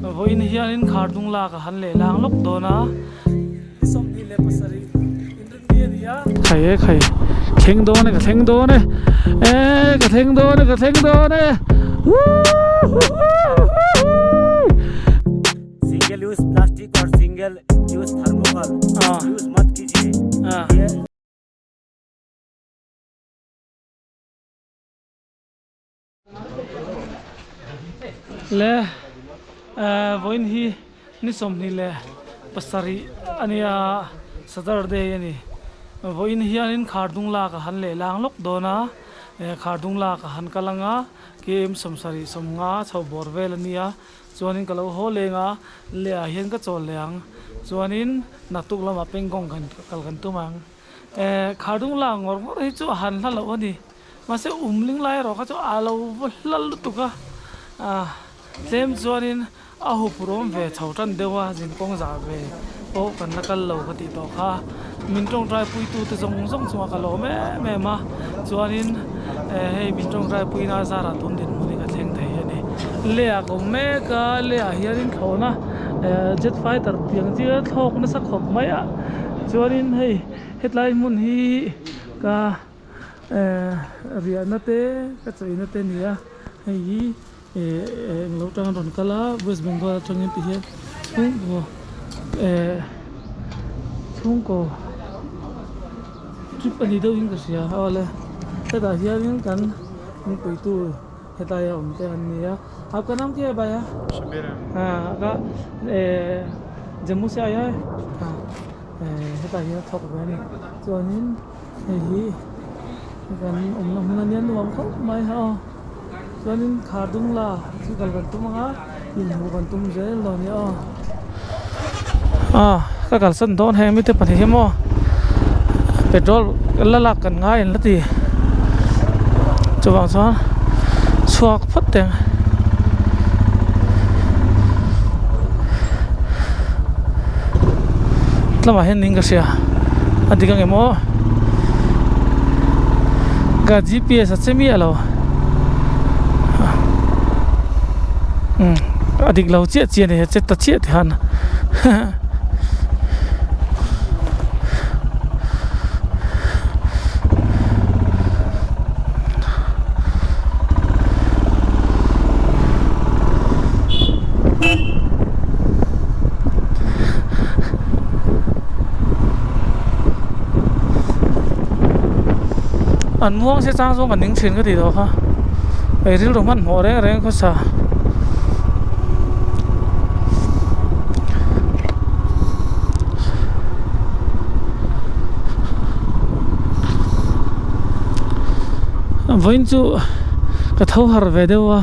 Vawiin hianin khar dung lak a han leh lang lawk dawn a. Ni 27 inrinni a ni a. Khai e khai thleng dawn e ka thleng dawn e e ka thleng dawn e ka thleng dawn e Single use plastic और single use thermocol use मत कीजिए। ये Le vawiin hi ni 27 a nia Saturday a ni vawiin hianin khar dung lak a han leh lang lawk dawn a khar dung lak a han kal ang a km 70 chho bawr vel a nia chuanin ka lo haw leng a leh ah hian ka chawl leh ang chuanin naktuk lamah pengkawng kan kal kan tum ang khar dung lak ngawr ngawr hi chu a han hla loh a ni. Mahse um ling lai erawh kha chu a lo va hlal lutuk a, ah tlem chuanin a hup rawm ve chho tan deuh a, zin kawng zah ve pawh kan la kal lo ka tih tawh kha. Min tawngtai puitu te zawng zawng chungah ka lawm em em a, chuanin eh hei min tawngtai puina zarah tun dinhmun hi ka thleng thei a ni. Leh ah ka awm mek a, leh ah hianin thlawhna eh jet fighter tiang chi a thlawk nasa khawp mai a, chuanin hei hetlai hmun hi ka. Eh riahna te ka chaina te a ni a hei hi eh englo tang an rawn kal a west bengal atangin ti hian chhungkaw eh chhungkaw trip a ni deuhin ka hria awle hetah hianin kan hmingpuitu hetlai a awm te an ni a aapka naam kya hai bhaiya ah eh jammu se aaya hai eh hetah hian a thawk ve a ni chuanin. Hei hi kan awmna hmun a nia nuam khawp mai a aw chuanin khar dung la chu kal kan tum ang a inhmuh kan tum zel dawn nia aw ah ka kalsan dawn heng mite pahnih hi maw petrol la lak kan ngai an la ti chuvang chuan chhuak phawt teh ang. Tlangah hian ning ka hria a dik ang em aw ka gps a che miah lo umm a dik lo chiah chiah a ni a che ta chiah ti khan An muang se chang zawng ka ning thin ka tih tawh kha ei rilru hmanhmawh reng reng khawsa. Vawiin chu ka tho har ve deuh a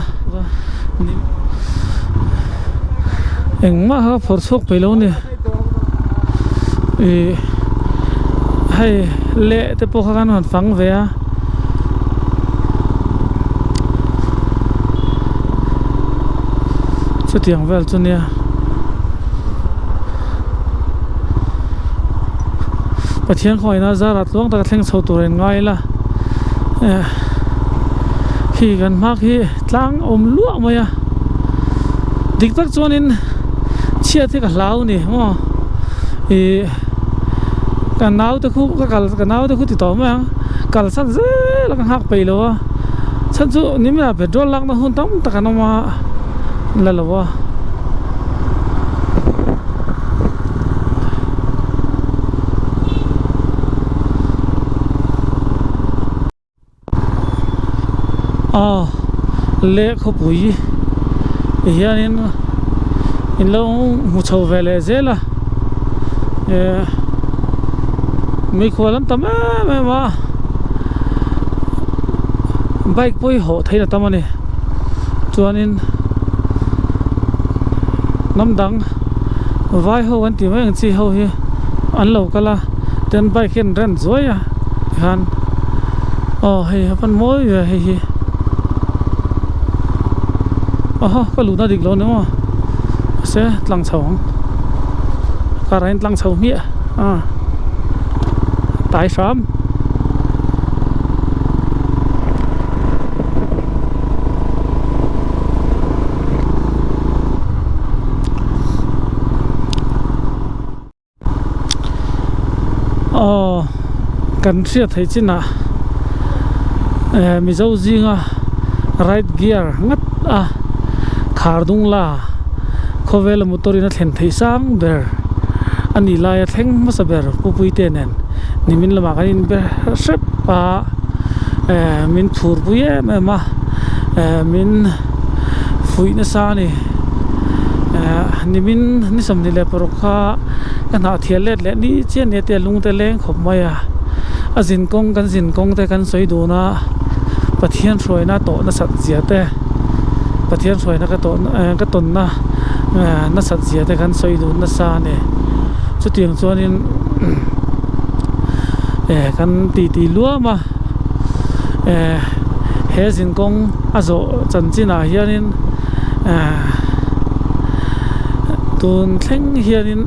engmah kha ka phawrh chhuak peih lo a ni ih hei leh te pawh kha kan han fang ve a. Chutiang vel chu nia Pathian khawngaihna zarah tluang taka thleng chho tur in ngai ila eh khi kan hma khi tlang awm luah mai a dik tak chuanin chhiat hi ka hlau a ni maw ih ka naute khu ka kal ka naute khu ti tawh mai ang kalsan zel a ka nghak peih lo a chhan chu nimin ah petrol lakna hun tam tak an awm a la lo a. Aw leh khawpui hianin in lo hmu chho ve leh zel a eh mikhual an tam em em a bike pawh hi hawh theih a tam a ni chuanin hnam dang vai ho an tih mai ang chi ho hi an lo kal a tin bike hi an rent zuai a tikhan aw hei a van mawi ve hei hi aha ka luhna dik lo ni maw mahse tlang chho ang car ah hian tlang chho hmiah a tai hram. Kan hriat theih chinah Mizo zinga right gear ngat a khar dung la khawvela motor in a thlen theih sang ber a nih laia thleng hmasa ber Pu Puite nen nimin lamah kan inbe hrep a min phur pui em em a min fuih nasa a ni nimin ni 26 kha ka hnah thial let leh ni chiah nia te lung te leng khawp mai a a zin kawng kan zin kawng te kan sawi dun a Pathian hruaina tawh nasat zia te Pathian hruaina ka tawh ka tawnna nasat zia te kan sawi dun nasa a ni chutiang chuanin kan titi luam a he zin kawng a zawh chanchinah hianin tun thleng hianin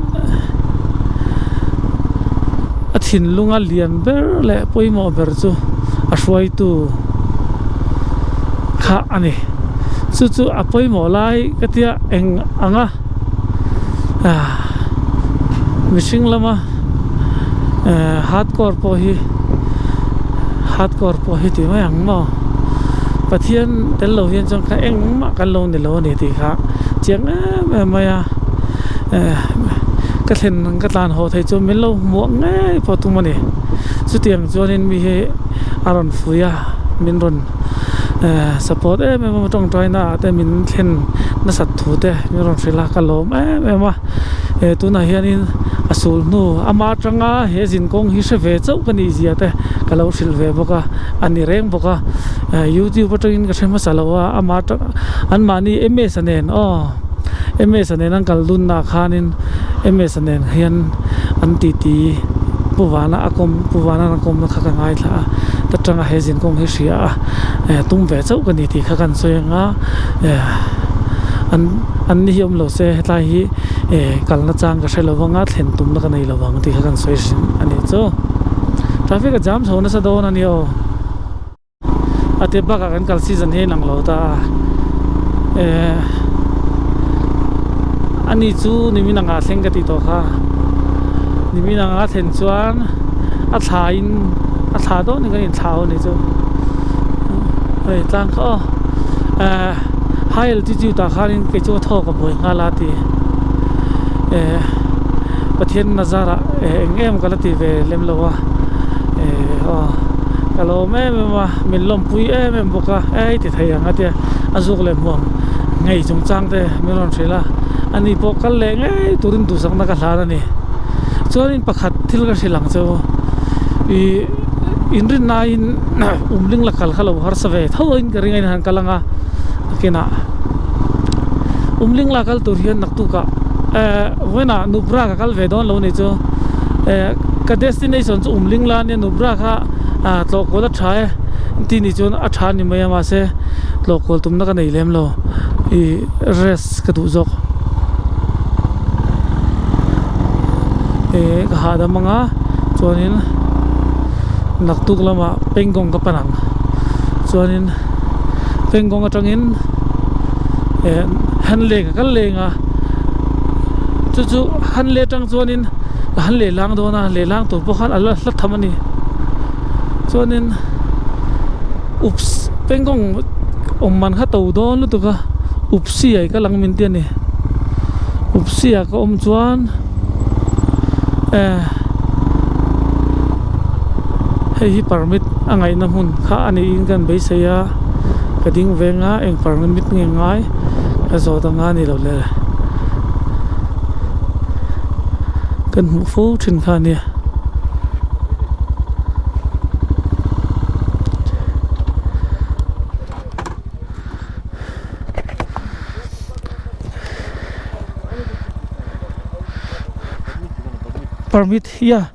a thinlunga lian ber leh pawimawh ber chu a hruaitu kha a ni chu chu a pawimawh lai ka tia eng anga mihring lama hardcore pawh hi hardcore pawh hi tih mai ang maw Pathian tel lo hian chuan kha engmah kan lo ni lo a ni tih kha chiang em em mai a ka thlen ka tlan haw thei chu min lo hmuh ngei pawh tum a ni chutiang chuanin mi hi a rawn fui a min rawn support em em a tawngtai na ah te min thlen nasat thu te min rawn hrilh a ka lawm em em a tunah hianin a sul hnu ama atanga he zin kawng hi hre ve chauh ka nih zia te ka lo hrilh ve bawk a a ni reng bawk a youtube atangin ka hre hmasa lo a ama atang anmahni ms a nen aw. MS-a nen an kal dunna ah khanin MS-a nen hian an titi Pu Vana a kawm Pu Vana'n a kawmna kha ka ngaithla a ta tanga he zin kawng hi hria a eh tum ve chauh ka ni tih kha kan sawi ang a eh an an ni hi awm lo se hetlai hi eh kalna chang ka hre lo vang a thlen tumna ka nei lo vang tih kha kan sawi hrim a nih chu traffic a jam chho nasa dawn a ni aw. A tep bakah kan kal season hi a inang lo ta a eh ani chu nimin anga thleng ka tih tawh kha nimin anga thlen chuan a thla in a thla dawn in kan inthlau a ni chu hei tlang kha aw eh high altitude ah khanin kei chu a thawk a buai nghal a ti eh Pathian nazarah eng em ka la ti ve lem lo a eh aw ka lawm em em a min lawmpui em em bawk a ei ti thei ang a tia a zuk leh hmuam ngei chung chang te min rawn hrilh a ani pawh kal leh ngei turin duhsakna ka hlan a ni chuanin pakhat thil ka hrilh ang chu ih inrinnain umling la kal kha lo harsa ve tho in ka ring a inhan kal ang a nakinah umling la kal tur hian naktukah eh vawiinah Nubra ka kal ve dawn lo ni chu eh ka destination chu umling la ania Nubra kha ah tlawh kual a tha e tih ni chuan a tha ni mai a mahse tlawh kual tumna ka nei lem lo ih rest ka duh zawk eh ka hahdam ang a chuanin naktuk lamah pengkawng ka pan ang chuanin pengkawng atangin eh hanle ka kal leng a chu chu hanle atang chuanin ka han leh lang dawn a leh lang tur pawh khan a la hla tham a ni chuanin ups pengkawng awm man kha to dawn lutuk a upsi ah i kal ang min ti a ni upsi ah ka awm chuan eh hei hi permit a ngaihna hmun kha a niin ka beisei a ka ding veng a eng permit nge ngai ka zawt anga ni lo le kan hmuh fo thin kha a nia. Permit yeah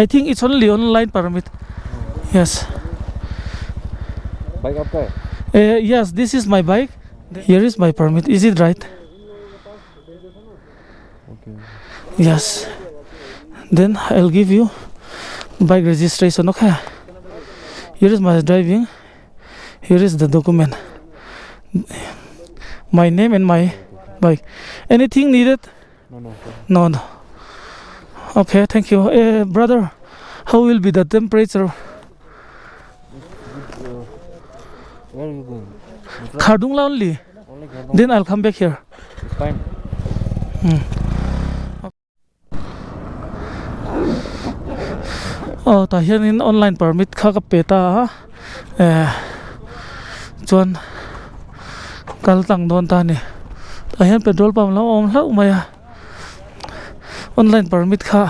I think it's only online permit yes Bike आपका है uh, yes this is my bike here is my permit is it right Okay. Yes. Then I'll give you bike registration. Okay. Here is my driving. Here is the document. My name and my bike. Anything needed? No, no. No, no. Okay, thank you. Eh, brother, How will be the temperature? Where are you going? Khardungla only. Only Khardungla. Then I'll come back here. It's fine. Aw tah hianin online permit kha ka pe ta a eh chuan kal tlang dawn ta a ni tah hian petrol pump lo awm hlauh mai a online permit kha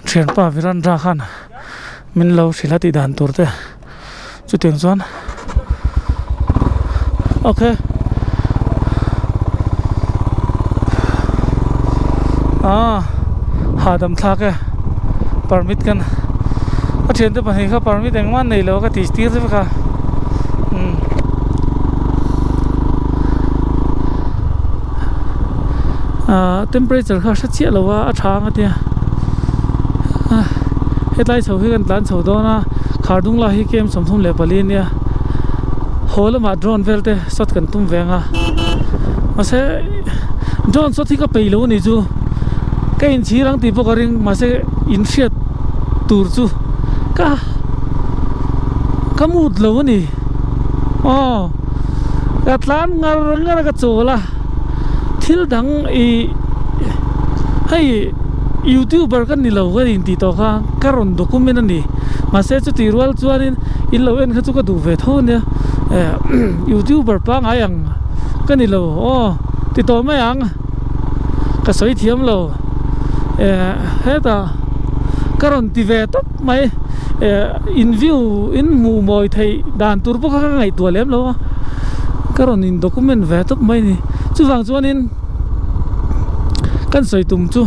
thianpa Virendra khan min lo hrilh a tih dan tur te chutiang chuan okay ah hahdam thlak e permit kan a thiante pahnih kha permit engmah an neilo ka tih tir vek a umm ah temperature kha hre chiah lo a a tha ang a tia hetlai chho hi kan tlan chho dawn a khar dung lai hi kem 34 ania haw lamah drone vel te shot kan tum ve ang a mahse drone shot hi ka peih lo a nih chu ka inchhir ang tih pawh ka ring mahse inhriat tur chu ka ka mood lo a ni aw ka tlan ngar ngar a ka chawl a thil dang ih hei youtuber ka ni lo ka intih tawh kha ka rawn document a ni mahse chutih rual chuanin in lo en kha chu ka duh ve tho ania eh youtuber pangngai ang ka ni lo aw ti tawh mai ang ka sawi thiam lo eh hetah ka rawn ti ve tawp mai eh in view in hmuh mawi theih dan tur pawh kha ka ngaihtuah lem lo a ka rawn in document ve tawp mai a ni chuvang chuanin kan sawi tum chu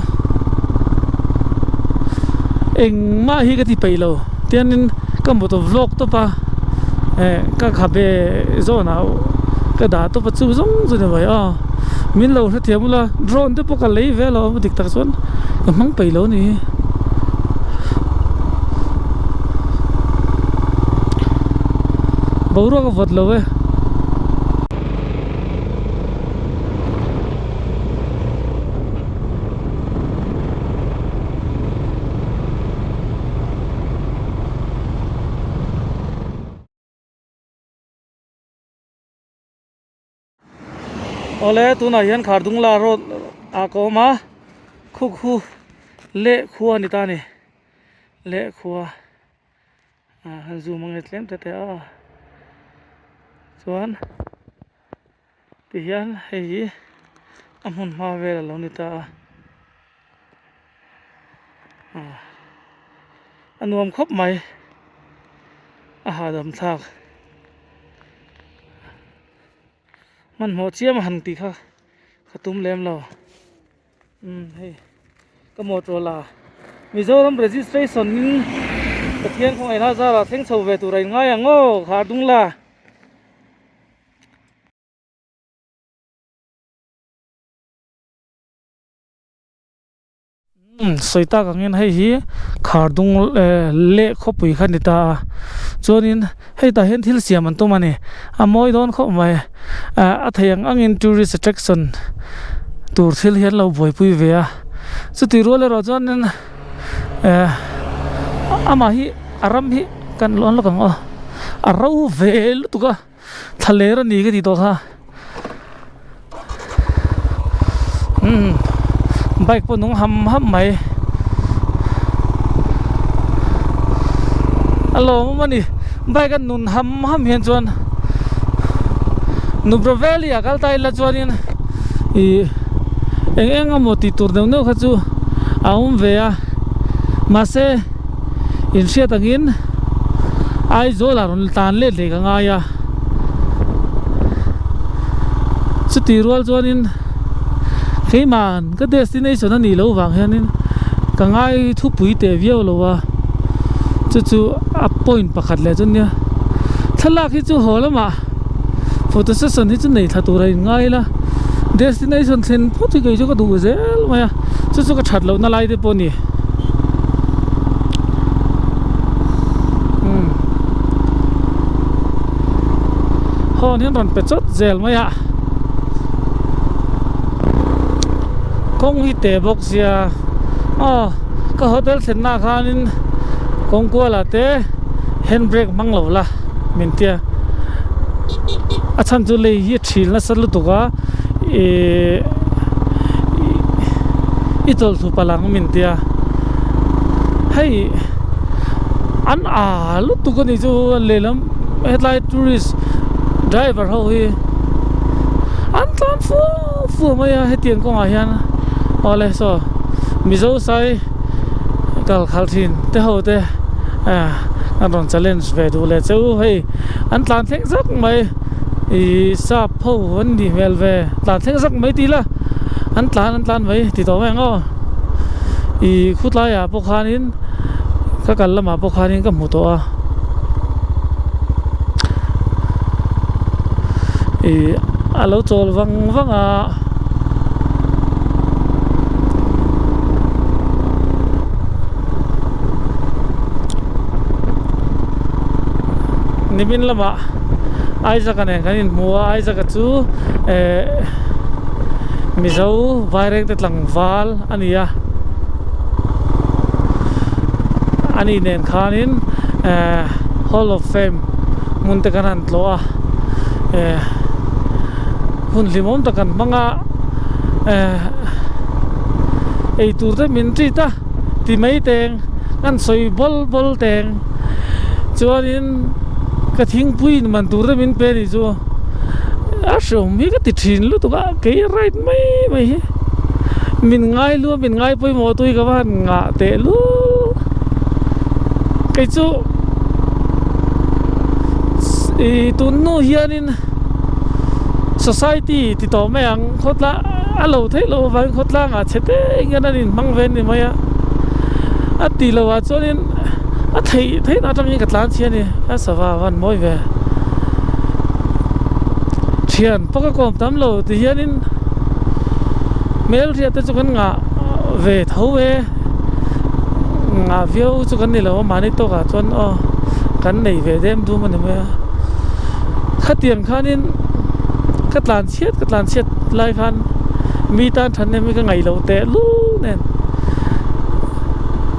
engmah hi ka ti peih lo tianin ka motor vlog tawp a eh ka khabe zawn ah ka dah tawp a chu zawng chu ni mai aw min lo hrethiam ula drone te pawh ka lei ve lo dik tak chuan ka hmang peih lo a ni hi. Boruak a vawt lo e. Awle tunah hian Khardungla road ah ka awm a khu khu leh khua a ni ta a ni leh khua ah han zoom ang e tlem te te a chuan. Tihian hei hi a hmun hma vel a lo ni ta a ah a nuam khawp mai a hahdam thlak hmanhmawh chiam a han tih kha ka tum lem lo. Umm hei ka motor la Mizoram registration in Pathian khawngaihna zarah thleng chho ve tur a inngai ang aw khar dung la. Umm sawi tak angin hei hi khar dung leh khawpui kha a ni ta a chuanin hei tah hian thil siam an tum a ni a mawi dawn khawp mai ah a theih ang angin tourist attraction tur thil hi an lo buaipui ve a chutih rual erawh chuanin eh amah hi a ram hi kan lawn lawk ang aw a ro ve lutuk a thlaler a ni ka tih tawh kha umm bike pawh nung ham ham mai a lawmawm a ni bike a nun ham ham hian chuan Nubra Valley ah kal ta ila chuanin ih eng eng emaw tih tur neuh neuh kha chu a awm ve a mahse inhriat angin Aizawl ah rawn tan let leh ka ngai a chutih rual chuanin keimah ka destination a nih loh vang hianin ka ngai thupui teh viau lo a chu chu a point pakhat leh chu nia thlalak hi chu haw lamah photo session hi chu nei thla tur a inngai ila destination thlen phawt hi kei chu ka duh zel mai a chu chu ka that lohna lai te pawh a ni. Horn hi an rawn pe chawt zel mai a kawng hi teh bawk sia aw ka hotel thlenna ah khanin. Kawng kualah te hand brake hmang lo la min tia a chhan chu lei hi a thil nasa lutuk a ihh i chawlhthlu palh ang min tia hei an a lutuk a nih chu lehlam hetlai tourist driver ho hi an tlan fua fua mai a hetiang kawngah hian awle saw mizo sai. Kal khalh thin te ho te an rawn challenge ve duh leh che u hei an tlan thleng zak mai ih sap ho an nih hmel ve tlan thleng zak mai tih la an tlan an tlan mai ti tawh mai ang aw ih khutlai ah pawh khanin ka kal lamah pawh khanin ka hmu tawh a ih a lo chawl vang vang a. Nimin lamah Isaac-a nen kan inhmu a Isaac-a chu eh Mizo vairengte tlangval a ni a ani nen khanin eh Hall of Fame hmun te kan han tlawh a eh hun hlimawm tak kan hmang a eh eitur te min treat a ti mai teng an sawi bawl bawl teng chuanin ka thingpui in man tur te min pe a nih chu a hreawm hi ka ti thin lutuk a kei right mai mai hi min ngai lu a min ngai pawimawh tui ka va han ngah teh lul kei chu ih tun hnu hianin. Society ti tawh mai ang khawtlang a lo theih loh avangin khawtlangah chhe te hian an inhmang ve a ni mai a a tih loh ah chuanin a theih theih na atangin ka tlan chhi a ni a sava a van mawi ve thian pawh ka kawm tam lo ti hianin hmelhriat te chu kan ngah ve tho e ngah viau chu kan ni lo a mahni tawkah chuan aw kan nei ve dem dum a ni mai a. Khatiang khanin ka tlan chhiat ka tlan chhiat lai khan mi tan than em hi ka ngaih loh teh lul nen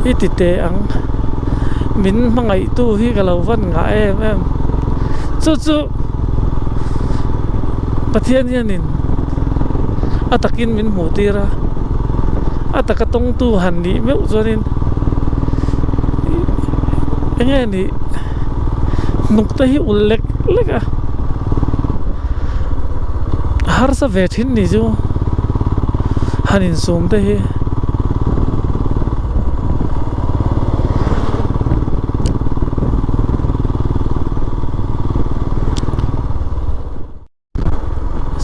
i ti teh ang min hmangaih tu hi ka lo van ngah em em chu chu Pathian hianin a takin min hmuh tir a a taka tawngtu han nih meuh chuanin eng nge nih. Hnuk te hi ul lek lek a harsa ve thin ni chu han insum te hi.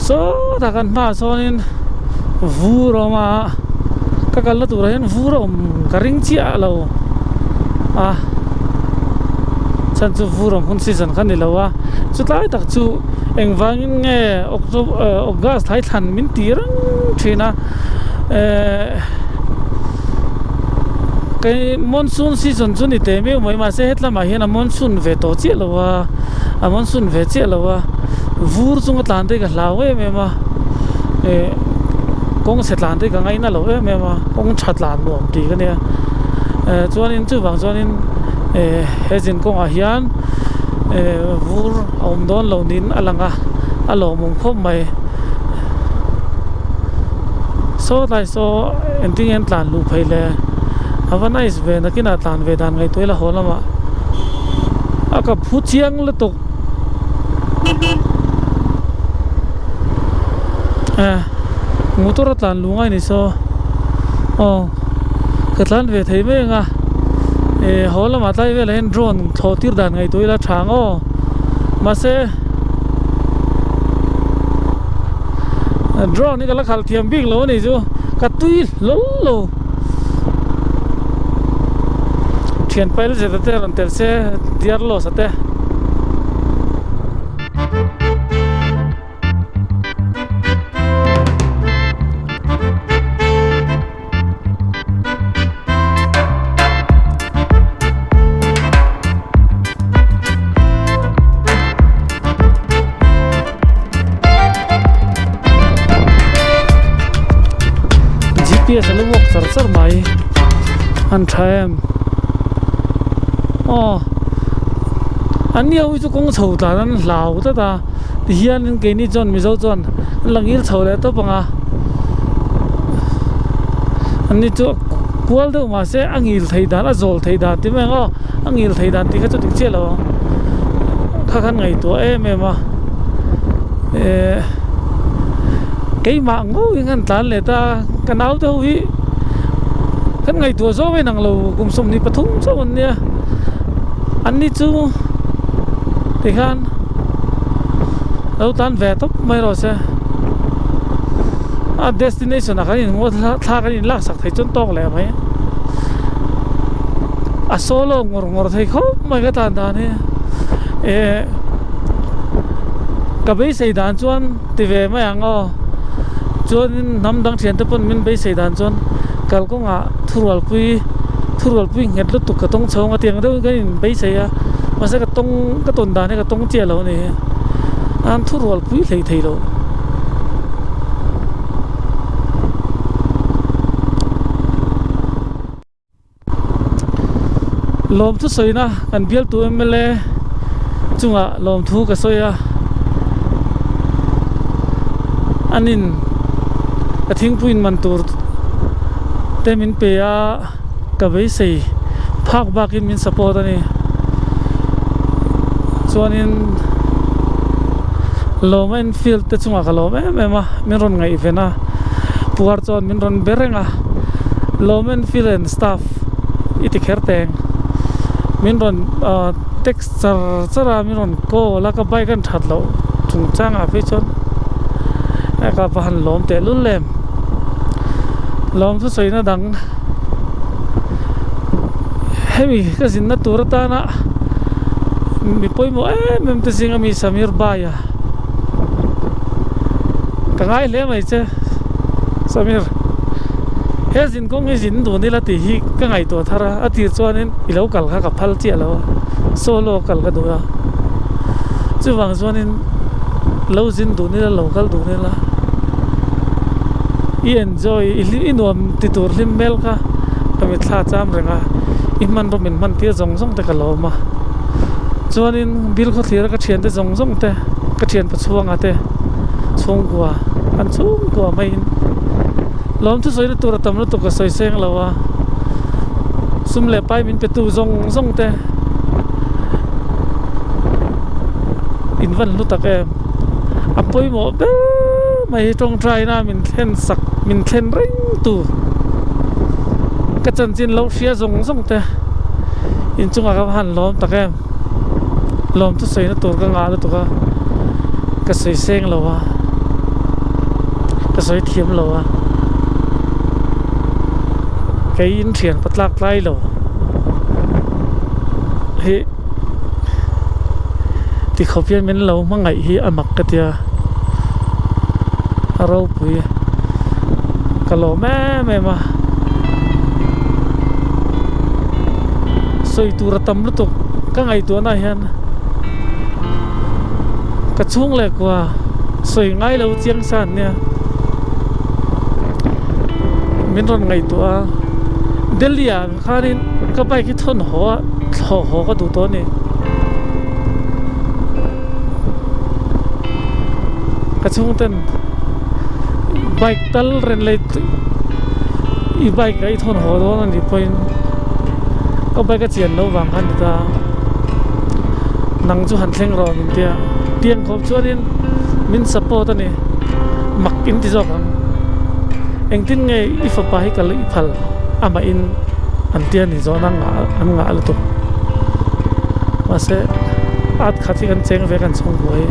Sawtah kan hmaah sawnin vur a awm a ka kalna turah hian vur a awm ka ring chiah lo a chhan chu vur awm hun season kha ni lo a chutlai tak chu engvangin nge october august hlai thlan min ti reng thin a ehh kei monsoon season chu ni teh miau mai mahse hetlamah hian a monsoon ve tawh chiah lo a. A monsoon ve chiah lo a vur chunga tlan te hi ka hlau em em a eh kawng chhe tlan te hi ka ngaina lo em em a kawng tha tlan nuam tih ka nia eh chuanin chuvang chuanin eh he zin kawngah hian eh vur a awm dawn lo niin a lang a a lawmawm khawp mai saw tlai saw engtin nge an tlan luh phei le a va nice ve nakinah tlan ve dan ngaihtuah ila haw lamah. A ka phu chiang lutuk eh motor a tlan luh ngai ni saw aw ka tlan ve thei mai ang a eh haw lamah tlai velah hian drone thlawh tir dan ngaihtuah ila tha ang aw mahse drone hi ka la khalh thiam bik lo a nih chu ka tui hlawl lo. Thian pail zet te rawn tel se diar loss a te. G_p_s a lo walk char char mai an tha em. Aw an ni ho hi chu kawng chho tlan an hlau tlat a tihianin keini chuan mizo chuan an la ngil chho leh tawp ang a an ni chu kual deuh mahse a ngil theih dan a zawl theih dan tih mai ang aw a ngil theih dan tih kha chu dik chiah lo ang kha khan ngaihtuah em em a eh keimah ngawin an tlan leh ta ka naute ho hi kan ngaihtuah zawk a inang lo kum 23 chauh an nia an ni chu tikhan lo tan ve tawp mai rawh se a destination ah kan in ngaw thla kan in lak sak thei chuan tawk leh mai a solo ngawr ngawr thei khawp mai ka tan dan hi eh ka beisei dan chuan ti ve mai ang aw chuanin hnam dang thian te pawn min beisei dan chuan kalkawngah thurualpui thurualpui nghet lutuk ka tawng chho ang a tiang deuhin kan in beisei a mahse ka tawng ka tawn dan hi ka tawng chiah lo a ni an thurualpui hlei thei lo. Lawmthu sawina kan bialtu mla chungah lawmthu ka sawi a anin ka thingpui in man tur te min pe a ka beisei phak bakin min support a ni chuanin lawm enfield te chungah ka lawm em em a min rawn ngaihven a puar chuan min rawn be reng a lawm enfield and staff i ti kher teng min rawn ah text char char a min rawn call a ka bike a that loh chungchang ah phei chuan ka va han lawm teh lul em lawm chu sawi na dang hemi ka zinna tur atana mi pawimawh em em te zinga mi Samir Bhai a ka ngai hle mai che Samir he zin kawng hi zin dun ila tih hi ka ngaihtuah thar a a tir chuanin i lo kal kha ka phal chiah lo a solo kal ka duh a chuvang chuanin lo zin dun ila lo kal dun ila i enjoy i nuam ti tur hlim hmel kha ka mitthla cham reng a i hmanraw min hman tir zawng zawng te ka lawm a chuanin bil khawthlir a ka thiante zawng zawng te ka thian pachhuanga te chhungkua an chhungkua maiin lawm chu sawina tur a tam lutuk a sawi seng lo a sum leh pai min pe tu zawng zawng te in van hlu tak em a pawimawh ber mai hi tawngtaina min thlen sak min thlen reng tu ka chanchin lo hria zawng zawng te inchungah ka va han lawm tak em lawm chu sawina tur ka ngah lutuk a ka sawi seng lo a ka sawi thiam lo a kei in thian pa tlak tlai lo hi tikhawp hian min lo hmangaih hi a mak ka tia a ropui ka lawm em em a sawi tur a tam lutuk ka ngaihtuahna hian ka chhung leh kua sawi ngai lo chiang sa an nia min rawn ngaihtuah a Delhi ah khanin ka bike hi thawn haw a thlawh haw ka duh tawh a ni ka chhung ten bike tal ren leh i bike a i thawn haw dawn a nih pawhin ka bike a chian loh vang khan ni ta nang chu han thleng rawh min tia tiang khawp chuanin min support a ni mak in ti zawk ang engtin nge i fapa hi kal i phal amah in an tia ni zawhna an ngah lutuk mahse at khat hi kan cheng ve kan chhung buai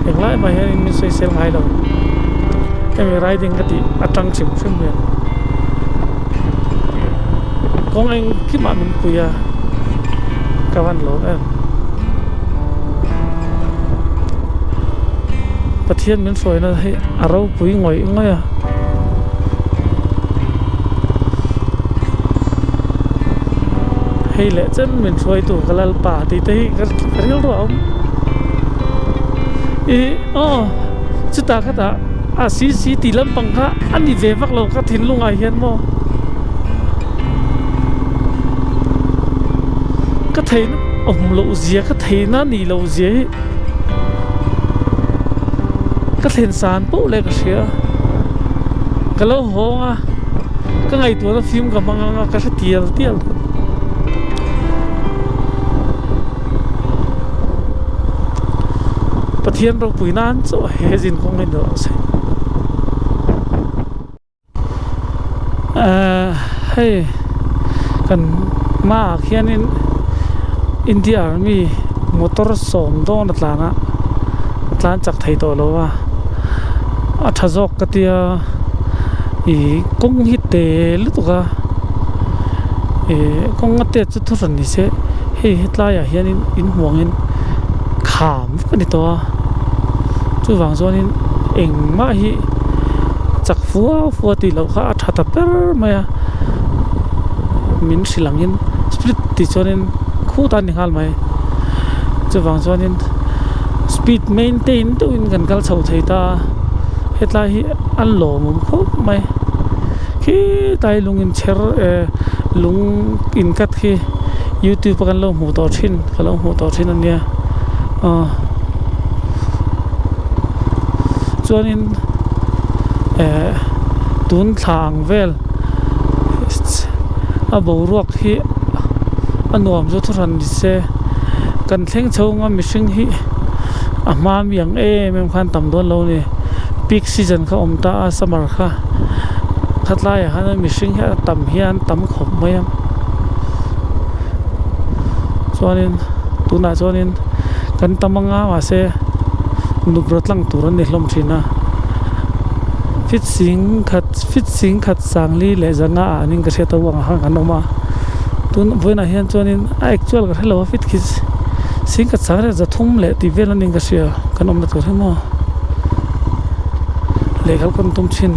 englai mah hianin min sawisel ngai lo hemi riding ka tih atang hrim hrim hian kawng engkimah min pui a ka van lawm em Pathian min hruaina hi a ropui ngawih ngawih a. Hei leh chen min hruaitu ka lalpa tih te hi ka rilru a awm ih aw chutah khatah a cc tih lampang kha a ni ve vak lo ka thinlungah hian maw. Ka theihna awm loh zia ka theihna nih loh zia hi ka thlen san poh leh ka hria. Ka lo hawng a, ka ngaihtuahna fim ka hmang ang a, ka hre tial tial tawh. Pathian ropui nan chauh he zin kawng hi ni rawh se. Ehh hei kan hmaah khianin India army motor sawm dawn a tlan a tlan chak thei tawh lo a a tha zawk ka tia ih kawng hi te lutuk a ih kawng a tet chu thu hran ni se hei hetlaiah hianin inhmuangin kham vek a ni tawh a chuvang chuanin engmah hi chak fua fua tih loh kha a tha ta ber mai a min hrilh angin speed tih chuanin khut a ni nghal mai chuvang chuanin speed maintain deuhin kan kal chho thei ta a hetlai hi a lawmawm khawp mai khitlai lung inchher eh lung inkat khi youtube a kan lo hmuh tawh thin ka lo hmuh tawh thin a nia aw chuanin eh tun thla ang vel a boruak hi a nuam chu thuhran ni se kan thleng chhung a mihring hi a hma mi ang em em khan tam dawn lo a ni peak season kha awm ta a summer kha khatlaiah khan mihring hi a tam hian tam khawp mai a chuanin tunah chuanin kan tam anga mahse nupra tlang tur an ni hlawm thin a fit sing khat fit sing khat sangli leh zanga ah an in ka hriat a uang ah khan kan awm a tun vawiinah hian chuanin a actual ka hrelo a fit khi sing khat sang leh zathum leh tih vel an in ka hria kan awmna tur hi maw lehkha kan tum thin.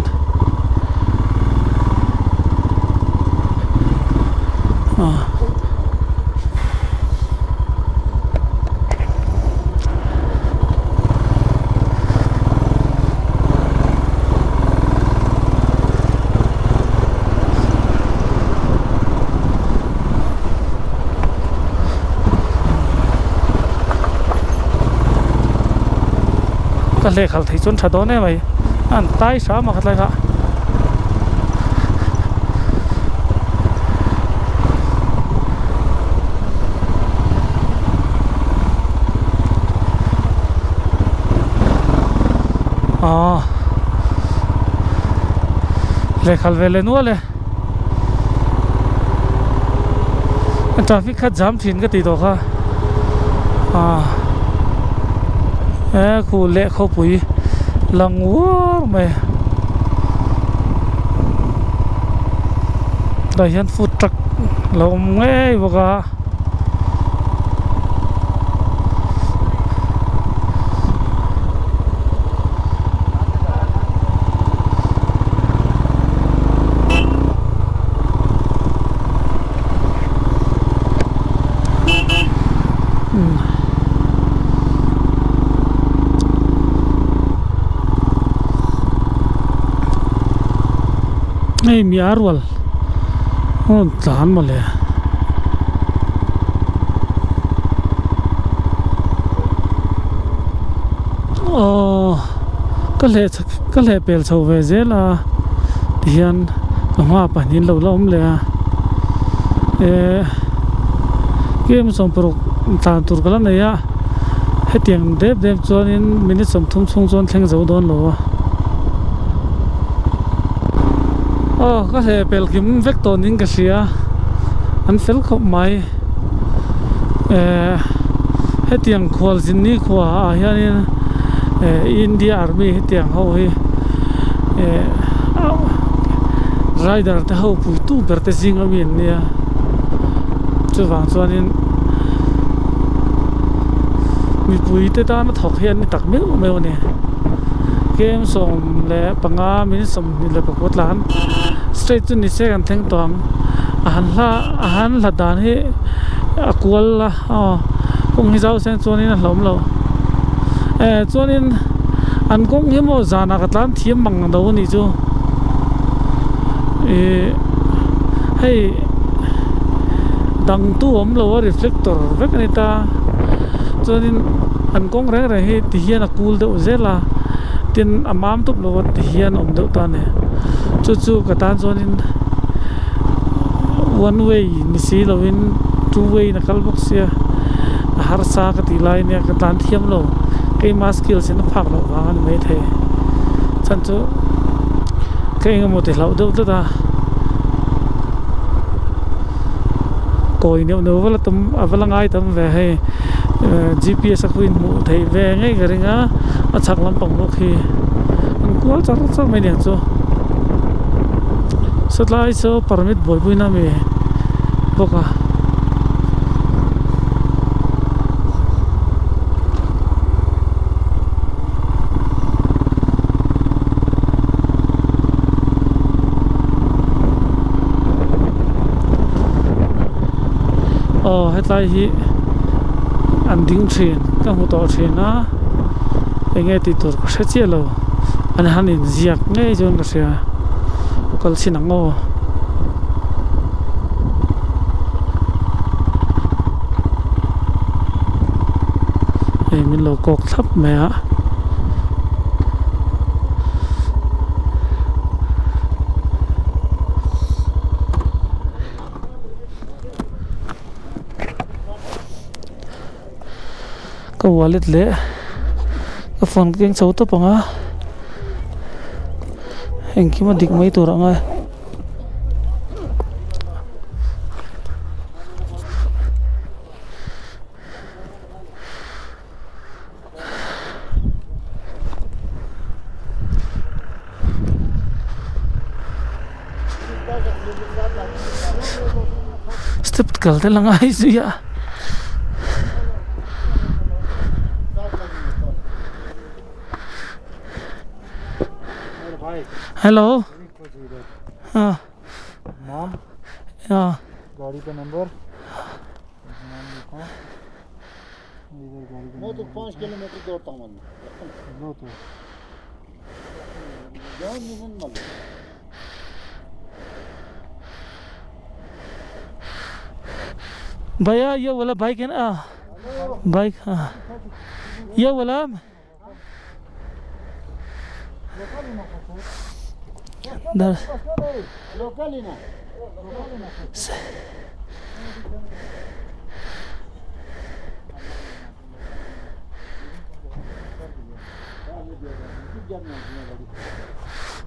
Ka hleh khalh theih chuan tha dawn em mai a an tai hram a khatlai kha. Aw lehkhalh ve leh nual e traffic kha jam thin ka tih tawh kha ah he khu leh khawpui lang uar mai tah hian food truck lo awm ngei bawk a. Hei mi a rual a rawn tlan mawle. Aw ka hleh ka hleh pel chho ve zel a tihian ka hma pahnih an lo la awm leh a eh game sawmparuk tlan tur ka la nei a hetiang dep dep chuanin minute sawmthum chhung chuan thleng zo dawn lo a aw ka hleh pel kim vek tawh niin ka hria an fel khawp mai eh hetiang khual zin ni khua ah hianin eh India army hetiang ho hi eh rider te ho puitu ber te zing ami an nia chuvang chuanin mipui te tana thawk hi an ni tak meuh meuh a ni kem 15 minute 24 tlan straight chu ni se kan thleng tawh ang a han hla a han hlat dan hi a kual a aw kawng hi zau sen chuanin a hlauhawm lo eh chuanin an kawng hi maw zanah ka tlan thiam mang lo a nih chu ih hei. Dang tu awm lo a reflector vek a ni ta chuanin an kawng reng reng hi ti hian a kul deuh zel a tin a mam tawp lo a ti hian a awm deuh ta a ni chu chu ka tan chuanin one way ni si lovin two way in a kal bawk sia a harsa ka tih lai ania ka tan thiam lo keima skills in a phak loh vang a ni maithei chhan chu ka engemaw ti hlauh deuh tlat a kawi neuh neuh vel a tam a va la ngai tam ve hei G_P_S a khuin hmuh theih ve ngei ka ring a a chhak lampang bawk hi an kual char char mai aniang chu sawtlai saw permit buaipui na ami bawk a. Aw hetlai hi an ding thin ka hmu tawh thin a enge tih tur ka hre chiah lo an han inziak ngei chuan ka hria kal chhin ang aw. Hei min lo kawk thlap mai a. Ka wallet leh ka phone ka keng chho tawp ang a engkim a dik mai tur ang a. Step kal te la ngai zui a. Hello ah ah भैया ये वाला बाइक है ना बाइक हाँ ये वाला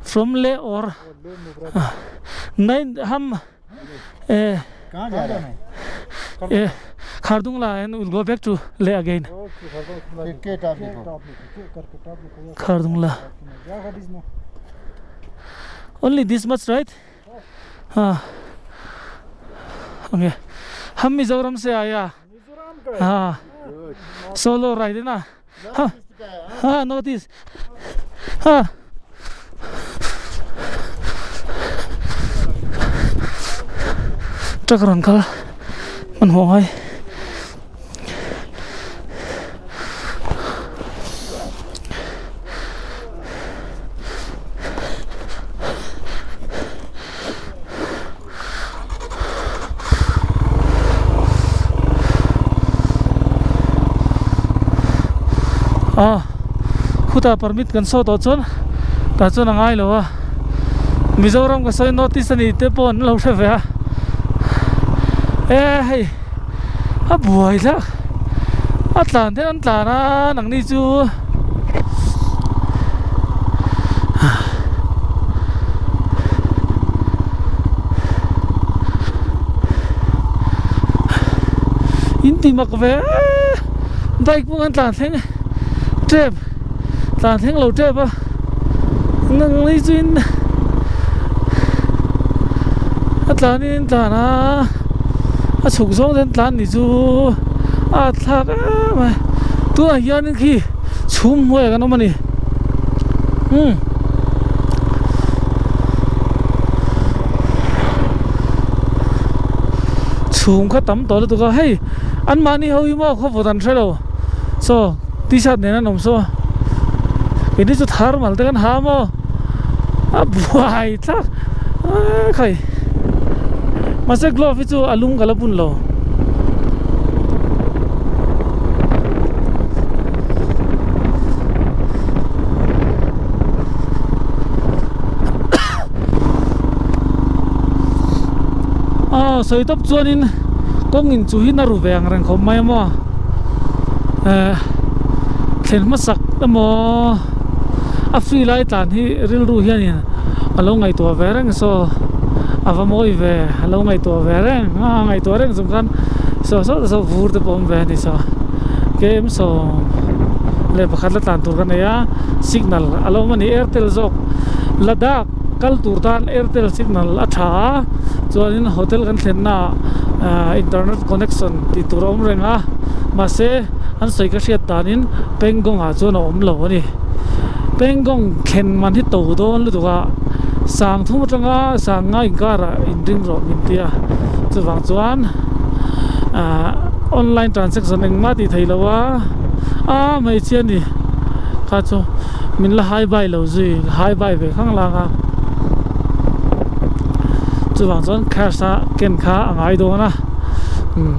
From ले और नहीं हम ए कहाँ जा रहे हैं ए Khardungla and will go back to Leh again Khardungla only this much right हाँ ओके हम मिजोरम से आया हाँ सोलो राइड है ना हाँ हाँ नॉर्थ ईस्ट हाँ truck rawn kal hmanhmawh ngai a khutah permit kan saw tawh chuan tah chuan a ngai lo a Mizoram ka sawi north east a ni te pawh an lo hre ve a e hei a buai thlak a tlan te an tlan a nangni chu. In ti mak ve bike pawh kan tlan thleng tep tlan thleng lo tep a nang mai chu in a tlan in tlan a a chhuk zawng te an tlan ni chu a thlak em a tunah hianin khi chhum hnuaiah kan awm a ni umm. Chhum kha tam tawh lutuk a hei anmahni ho hi maw khawvawt an hre lo saw t-shirt nen an awm saw keini chu thermal te kan ha maw a buai thlak a khai mahse glove hi chu a lung ka la bun lo. sawi tawp chuanin kawng in chu hi na ru ve ang reng khawp mai a maw eh thlen hmasak emaw a free lai tlan hi rilru hianin a lo ngaihtuah ve reng saw a va mawi ve a lo ngaihtuah ve reng a ngaihtuah reng chung khan saw saw saw vur te pawh a awm ve a ni saw km sawm leh pakhat la tlan tur ka nei a signal a lo awm a ni airtel zawk Ladakh kal tur tan airtel signal a tha a chuanin hotel kan thlenna ah internet connection tih tur a awm reng a mahse an sawi ka hriat danin Pangong ah chuan a awm lo a ni Pangong thlen man hi to dawn lutuk a sang thum atanga sang nga inkarah inring rawh min ti a chuvang chuan ah online transaction engmah tih theih loh a a hmeichhia a ni kha chu min la hai bai lo zui hai bai ve khang lang a chuvang chuan cash a ken kha a ngai dawn a umm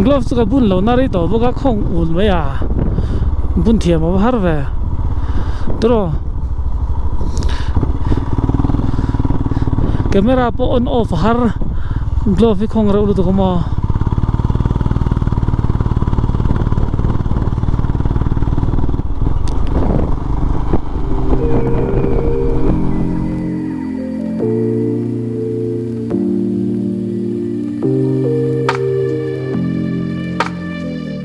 gloves chu ka bun lo na rei tawh bawk a khawng ul mai a bun thiam a va har ve tawh camera pawh on off a har glove hi khawng reuh lutuk a maw.